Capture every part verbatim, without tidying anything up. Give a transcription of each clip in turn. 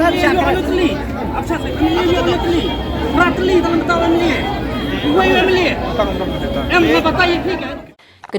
Ka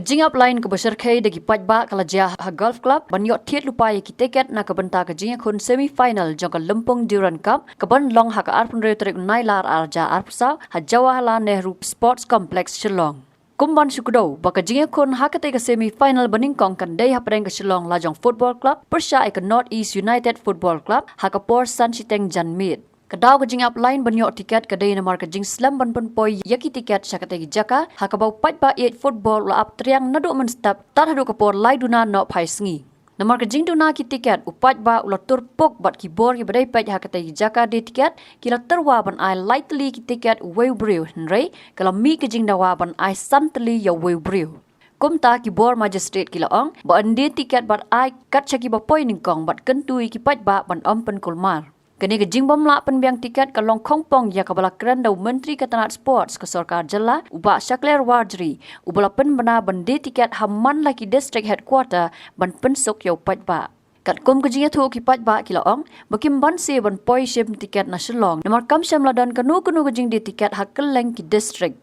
jingïap line kaba shyrkhei da ki paidbah ka la jia ha Golf Club ban ïoh thied lypa ïa ki tiket na ka bynta ka jingïakhun semi final jong ka Lympung Durand Cup kaban long ha ka arphew hynriew tarik u Nailar arhajar arphew saw ha Jawaharlal Nehru Sports Complex, Shillong. Kum ban shu kdew ba ka jingïakhun ha katei ka semi final banyngkong kan dei hapdeng ka Shillong Lajong Football Club pyrshah ïa ka North East United Football Club ha ka por san shiteng janmiet. Ka daw ka jingïap line ban ïoh tiket ka dei namar ka jingslem ban pynpoi ïa ki tiket sha katei ka jaka ha kaba u paidbah ïeit football u la ap triang naduh mynstep tad haduh ka por lai duna nohphai sngi. Namar ka jingduna ki tiket u paidbah u la tur puk bad ki bor kiba dei peit ha katei ka jaka die tiket ki la tyrwa ban ai lai tylli ki tiket uwei u briew, hynrei ka la mih ka jingdawa ban ai san tylli ïa uwei u briew. Kumta ki bor magistrate ki la ong ba yn die tiket bad ai kat sha kiba poi nyngkong bad kyntu ïa ki paidbah ban ym pynkulmar. Kane ka jingbymlah pynbiang tiket ka long khongpong ïa kaba la kren da u Myntri ka tnat Sports ka sorkar jylla u Bah Shakliar Warjri, uba la pynbna ban die tiket ha man la ki district headquarter ban pynsuk ïa u paidbah. Katkum ka jingïathuh, ki paidbah ki la ong ba kim banse ban poi shim tiket na Shillong namar kam shym la don kano kano ka jingdie tiket ha kylleng ki district.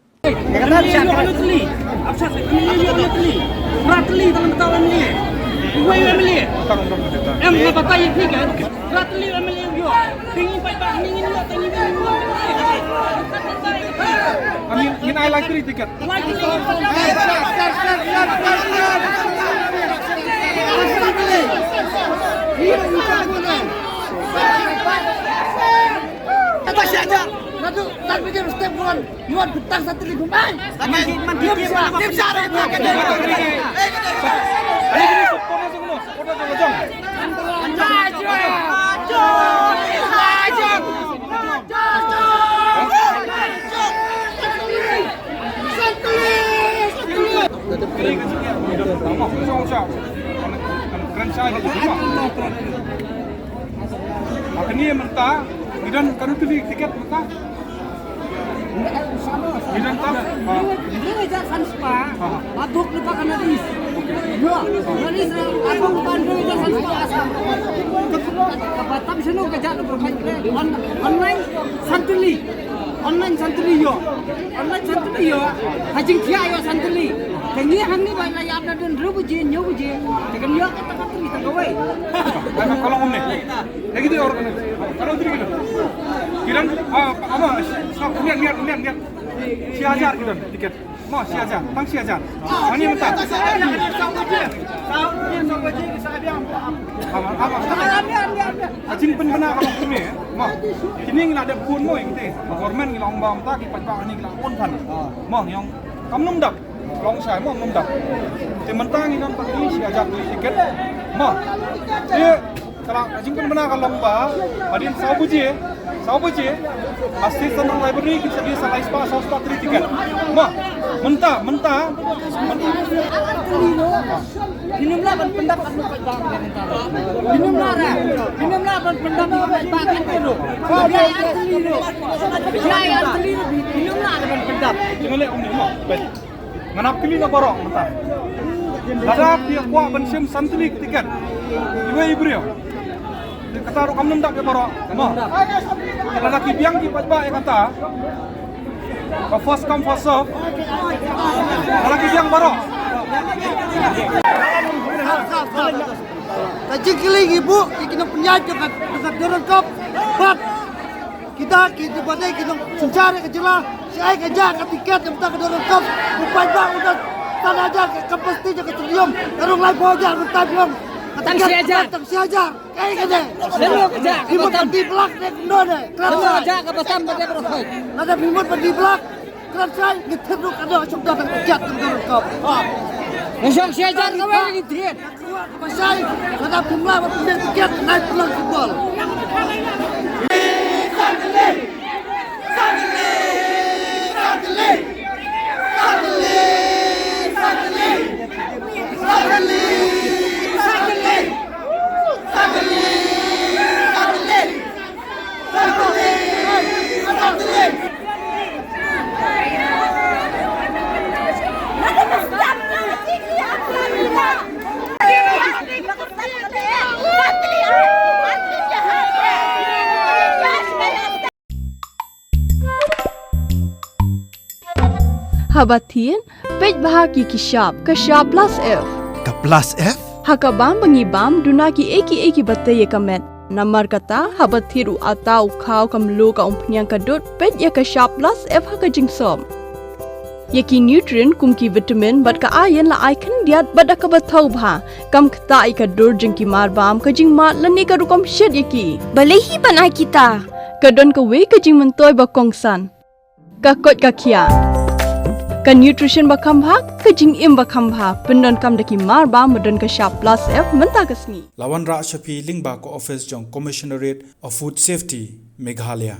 Ngin, ngin ai lai tylli tiket. Kren shai ka jingma. Kane mynta ngi don kano tylli tiket mynta? Ngi don tam. Hynriew hajar san spah. Ba duk lypa ka North East. North East, ba duk lypa hynriew hajar san spah Assam. Kaba tam shano ka jaka ba peit online san tylli. Online san tylli ïoh. Online san tylli ïoh. Ha jingthiah ïoh san tylli. Te ngi hangne ba la ïap naduh hynriew baje, hynñiew baje. Te kan ïoh kata ka tylli tang kawei. Ka long kumne. Lagi tu orang kena. Kalau tu kita. Kita, ah, apa? Niat, niat, niat, niat. Shi hajar kita tiket. Mo, shi hajar. Tang shi hajar. Ani mynta. Apa, apa? Ka jingpynbna ka long kumne. Mo. Kine ngi la dep bun mo ïa kine. Government ngi la ong ba mynta ki paidbah kine ngi la bun kan. Mo, ngi ong kam nym dap. Long shai mo, nym dap. Te mynta ngi don tang shi hajar tylli tiket. Mo. Te ka la, ka jingpynbna ka long ba hadien saw baje, saw baje, ha State Central Library kin sa die sa lai spah, saw spah tylli tiket. Mo. Mynta, mynta. Phin ym lah ban pyndap katno paidbah. Phin ym lah ra. Phin ym lah ban pyndap katno paidbah katno. Ïa, ïa, tylli ruh. Ïa, ïa, tylli ruh. Phin ym lah ban pyndap. Ngan ap kylli na baroh mynta. Lada phi kwah ban shim san tylli tiket. Iwei i briew. Kata ruh kam nym dap ïa baroh. Mo. Lada ki biang ki paidbah ïa kata. Ka first come, first serve. Lada ki biang baroh. Ka jingkylli ngi buh ïa ki nongpynïaid jong ka, jong ka Durand Cup. Bad kita ki, kiba dei ki nongsynshar ïa ka jylla, shaei ka jaka ka tiket jong ka Durand Cup. U paidbah u don san hajar ka capacity jong ka stadium. Ka rung laiphew hajar mynta phi ong. Ka tiket tang shi hajar. Tang shi hajar. Kaei kane? Phi mut ban die block ne kumno ne? Kren shai. Lada phi mut ban die block, kren shai, ngi thied ruh katno shong da tang tiket tang Durand Cup. Ngi shong shi hajar kawei ngi thied. Ba shai, lada phim lah ban pynbeit tiket, nai pynlong football. Haba thied, peit bha ki ki shap, ka shap plus F. Ka plus F? Ha ka bam ba ngi bam, duna ki ei ki ei kiba tei ïa ka met. Namar kata, haba thied u atta, u khaw, ka mluh, ka umphniang, ka dud, peit ïa ka shap plus F ha ka jingsop. Ïa ki nutrient kum ki vitamin bad ka iron la ai khyndiat bad da kaba thaw bha. Kam ktah ïa ka dur jong ki mar bam, ka jingmad lane ka rukom shet ïa ki. Balei hi ban ai kita? Ka don kawei ka jingmyntoi ba kongsan. Ka koit ka khiah. Ka nutrition ba kham bha, ka jingim ba kham bha. Pyndonkam da ki mar bam ba don ka shap plus F mynta ka sngi. La wanrah sha phi lyngba ka office jong Commissionerate of Food Safety, Meghalaya.